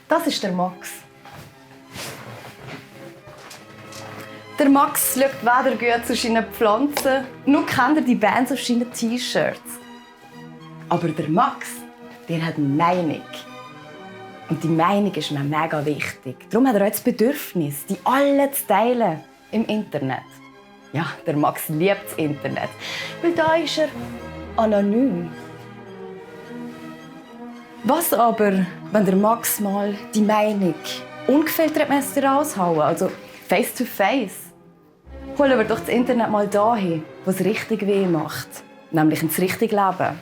Das ist der Max. Der Max schaut weder gut zu seinen Pflanzen, noch kennt er die Bands auf seinen T-Shirts. Aber der Max, der hat eine Meinung. Und die Meinung ist mir mega wichtig. Darum hat er auch das Bedürfnis, die alle zu teilen im Internet. Ja, der Max liebt das Internet, weil da ist er anonym. Was aber, wenn der Max mal die Meinung ungefiltert raushauen, also face to face? Holen wir doch das Internet mal dahin, wo es richtig weh macht, nämlich ins richtige Leben.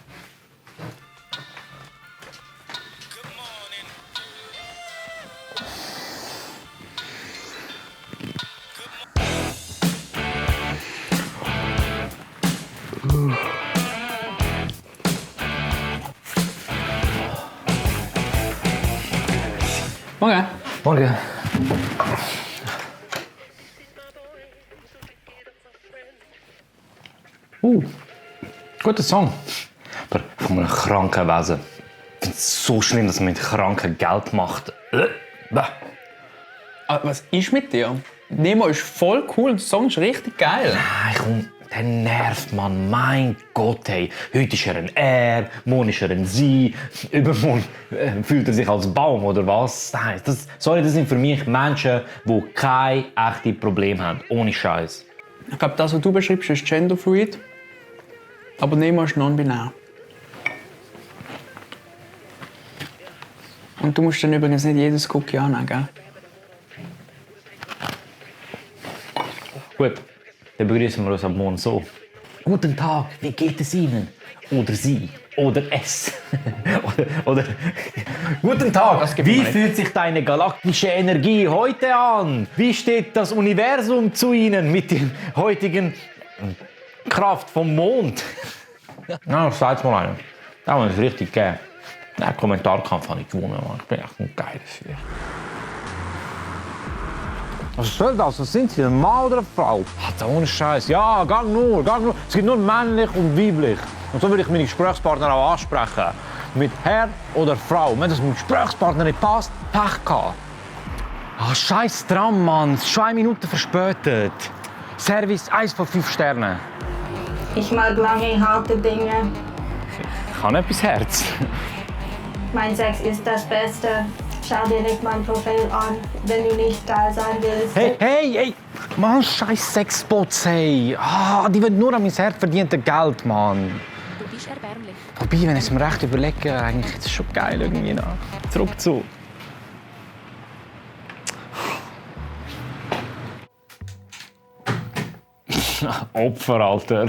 Morgen. Morgen. Guter Song. Aber von einem kranken Wesen. Ich finde es so schlimm, dass man mit Kranken Geld macht. Aber was ist mit dir? Nemo ist voll cool und der Song ist richtig geil. Nein, komm, der nervt, Mann. Mein Gott, hey. Heute ist er ein Er, morgen ist er ein Sie. Übermorgen fühlt er sich als Baum, oder was? Nein, das sind für mich Menschen, die kein echtes Problem haben. Ohne Scheiß. Ich glaube, das, was du beschreibst, ist genderfluid. Aber Nemo ist non-binär. Und du musst dann übrigens nicht jedes Cookie annehmen, gell? Gut, dann begrüßen wir uns ab morgen so. Guten Tag, wie geht es Ihnen? Oder Sie. Oder es. oder Guten Tag, wie fühlt sich deine galaktische Energie heute an? Wie steht das Universum zu Ihnen mit der heutigen Kraft vom Mond? Na, sag's mal einer. Da haben wir es richtig gegeben. Den Kommentarkampf habe ich gewonnen, Mann. Ich bin echt ein geiles Vieh. Was soll das? Was sind Sie, ein Mann oder eine Frau? Alter, ohne Scheiß. Ja, gang nur. Es gibt nur männlich und weiblich. Und so würde ich meine Gesprächspartner auch ansprechen. Mit Herr oder Frau. Wenn das mit dem Gesprächspartner nicht passt, Pech gehabt. Ah, scheiß Tram, Mann. 2 Minuten verspätet. Service 1 von 5 Sternen. Ich mag lange, harte Dinge. Ich habe etwas Herz. Mein Sex ist das Beste. Schau dir nicht mein Profil an, wenn du nicht da sein willst. Hey! Mann, scheiß Sexbots, hey! Ah, die wollen nur an mein Herz verdiente Geld, Mann. Du bist erbärmlich. Wobei, wenn ich es mir recht überlege, eigentlich ist es schon geil irgendwie noch. Zurück zu. Opfer, Alter.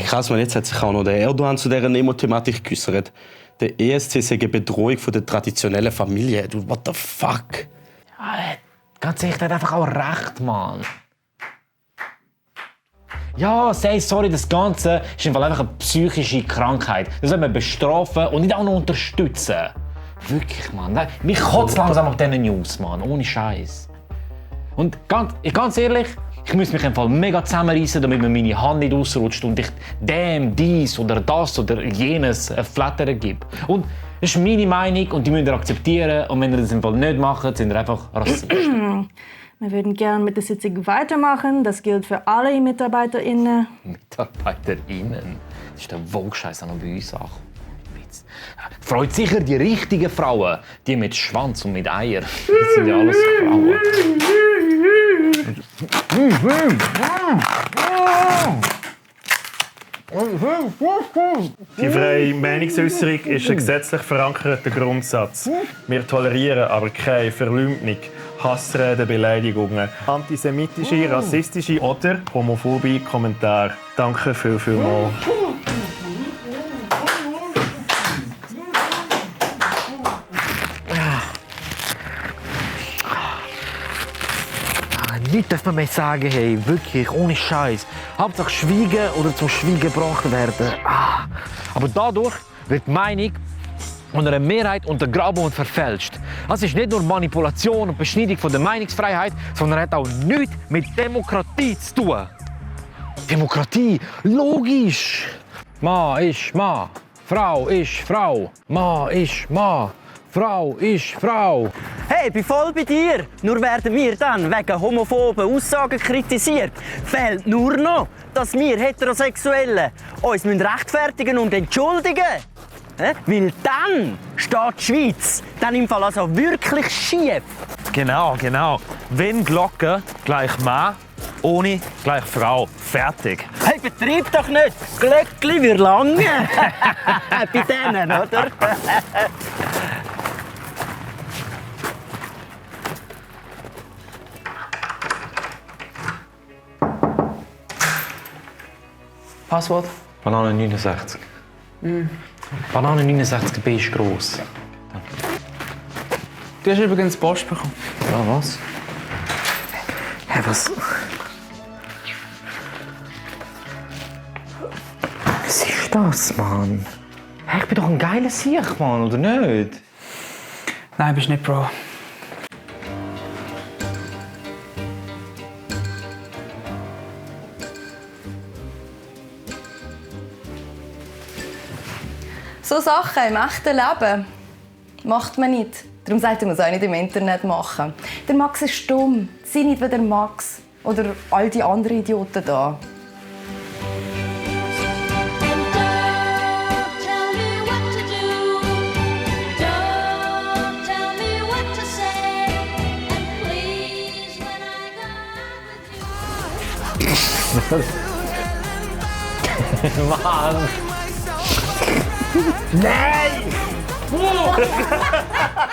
Krass, man, jetzt hat sich auch noch der Erdogan zu dieser Nemo-Thematik geäußert. Der ESC sei eine Bedrohung von der traditionellen Familie. Du, what the fuck? Ja, ganz ehrlich, der hat einfach auch recht, Mann. Ja, sorry, das Ganze ist im Fall einfach eine psychische Krankheit. Das soll man bestrafen und nicht auch noch unterstützen. Wirklich, Mann. Mich kotzt langsam auf diesen News, Mann. Ohne Scheiß. Und ganz ehrlich, ich muss mich im Fall mega zusammenreißen, damit mir meine Hand nicht ausrutscht und ich dem, dies oder das oder jenes Flattern gebe. Und das ist meine Meinung und die müsst ihr akzeptieren. Und wenn ihr das im Fall nicht macht, sind ihr einfach rassistisch. Wir würden gerne mit der Sitzung weitermachen. Das gilt für alle MitarbeiterInnen. MitarbeiterInnen? Das ist der Vogue-Scheiß noch bei uns auch. Freut sicher die richtigen Frauen, die mit Schwanz und mit Eier. Das sind ja alles Frauen. Die freie Meinungsäußerung ist ein gesetzlich verankerter Grundsatz. Wir tolerieren aber keine Verleumdung, Hassreden, Beleidigungen, antisemitische, rassistische oder homophobe Kommentare. Danke vielmals. Nichts darf man mehr sagen, hey, wirklich, ohne Scheiß. Hauptsache schweigen oder zum Schweigen gebracht werden. Aber dadurch wird die Meinung von einer Mehrheit untergraben und verfälscht. Das ist nicht nur Manipulation und Beschneidung von der Meinungsfreiheit, sondern hat auch nichts mit Demokratie zu tun. Demokratie, logisch. Mann ist Mann, Frau ist Frau, Mann ist Mann, Frau ist Frau. Hey, ich bin voll bei dir. Nur werden wir dann wegen homophoben Aussagen kritisiert. Fehlt nur noch, dass wir Heterosexuellen uns rechtfertigen und entschuldigen. Weil dann steht die Schweiz dann im Fall also wirklich schief. Genau. Wenn Glocke gleich Mann, ohne gleich Frau. Fertig. Hey, betreib doch nicht! Glöckli wird lange! Bei denen, oder? Passwort? Banane 69. Banane 69B ist gross. Du hast übrigens Post bekommen. Ja, was? Hä, was? Was ist das, Mann? Hey, ich bin doch ein geiler Sieg, Mann, oder nicht? Nein, bist nicht Bro. So Sachen im echten Leben macht man nicht. Darum sagt man es auch nicht im Internet machen. Der Max ist dumm. Sei nicht wie der Max. Oder all die anderen Idioten da. Mann! Nein!